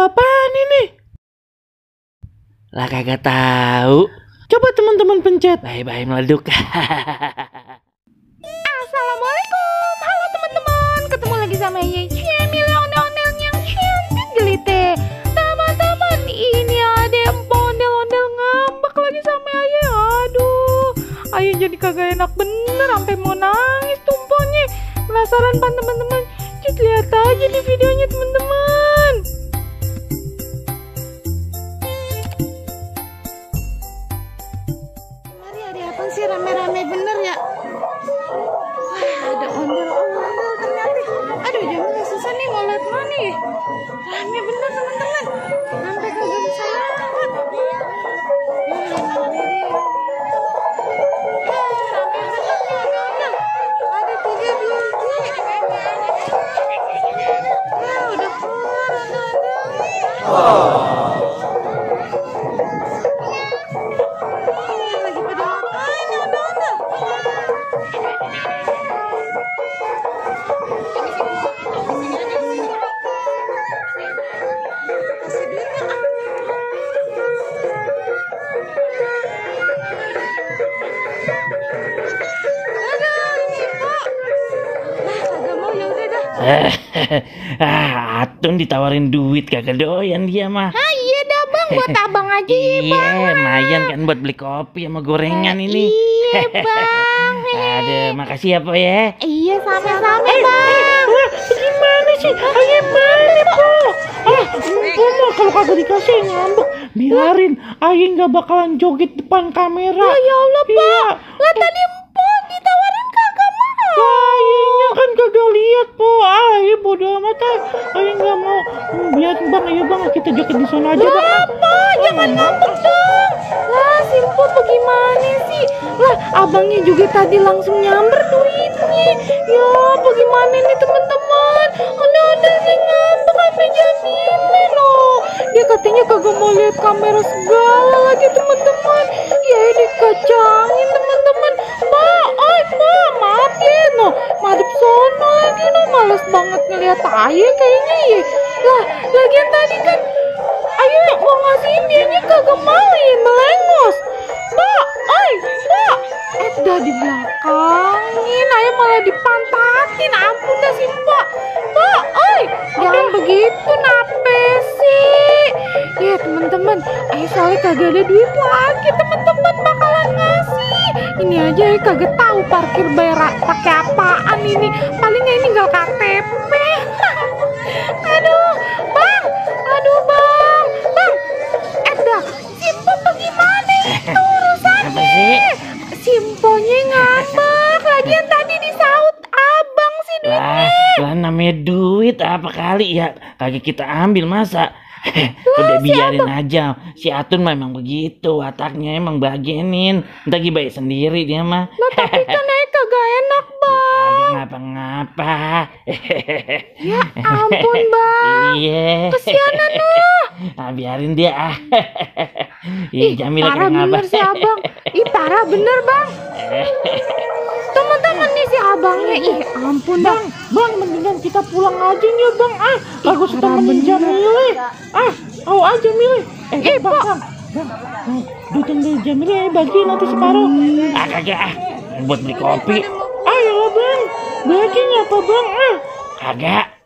apaan ini? Lah kagak tahu. Coba teman-teman pencet. Bye-bye meleduk. Assalamualaikum. Halo teman-teman. Ketemu lagi sama Yeci ondel-ondel yang cantik gelite. Teman-teman, ini ada yang ondel-ondel ngambek lagi sama Ayah. Aduh, Ayah jadi kagak enak bener, sampai mau nangis tumpahnya. Penasaran pan teman-teman? Cus lihat aja nih videonya teman-teman. Mari, ada apa sih rame-rame bener ya? Wah, ada ondel-ondel ternyata. Aduh, jamnya susah nih ngeliat mana ya. Rame bener teman-teman. Sampai kagak bisa lewat. Ada 3 biji. Ya, udah keluar ondel-ondel. Lagi pada ngapain ondel-ondel? Kasih duit nggak? Aduh, Cipo. Lah, kagak mau, ya udah dah. Atun ditawarin duit kagak doyan dia mah. Ah, iya dah bang, buat abang aja ya bang. Iya, lumayan kan buat beli kopi sama gorengan ini. Iya bang. Aduh, makasih ya Po ya. Iya, sama-sama bang. Gimana sih? Ayah mana Po? Po mah kalau kagak dikasih ngambek. Biarin, Ayah nggak bakalan joget depan kamera. Ya Allah Iya. pak. Lah tadi empok ditawarin kagak mau. Ayahnya kan kagak lihat Po. Ayah bodo amat Ayah nggak mau. Biar bang, ayo bang kita joget di sana aja bang. Apa? Jangan ngambek dong. Lah Simpo bagaimana sih? Lah abangnya juga tadi langsung nyamber duitnya. Ya bagaimana nih teman-teman? Udah sih ngambek sampai jadi loh. Dia katanya kagak mau lihat kamera segala lagi teman-teman. Ya dikacangin teman-teman. Pak, maaf ya no. Madep sono lagi no. Males banget ngeliat Ayah kayaknya ya. Lah lagian tadi kan Ayah mau ngasihin dianya kagak mau ya, melengos. Pak, Pak. Dah di belakangin, Ayah malah dipantatin. Ampun dah sih Pak. Pak, jangan begitu nape sih. Ya teman-teman, Ayah soalnya kagak ada duit lagi. Teman-teman bakalan ngasih. Ini aja Ayah kagak tahu parkir bayar pakai apaan ini. Palingnya ini tinggal KTP. Aduh, Bang. Dah, Simpo bagaimana itu urusannya? Simponya ngambek. Lagian tadi disaut abang sih duitnya. Lah namanya duit apa kali ya kagak kita ambil masa. Udah biarin aja. Si Atun memang begitu wataknya, emang bagenin. Entar baik sendiri dia mah. Lah tapi kan Ayah kagak enak bang. Kagak ngapa-ngapa. Ya ampun bang. Iya. Kesianan loh. Biarin dia Ih parah bener si abang. Ih parah bener bang. Teman-teman nih si abangnya. Ih ampun bang. Bang mendingan kita pulang aja nih bang. Bagus temenin Jamile. Kau aja milih. Bang. Duit yang dari Jamile bagi nanti separuh. Kagak buat beli kopi. Ayo bang. Baginya apa bang? Kagak.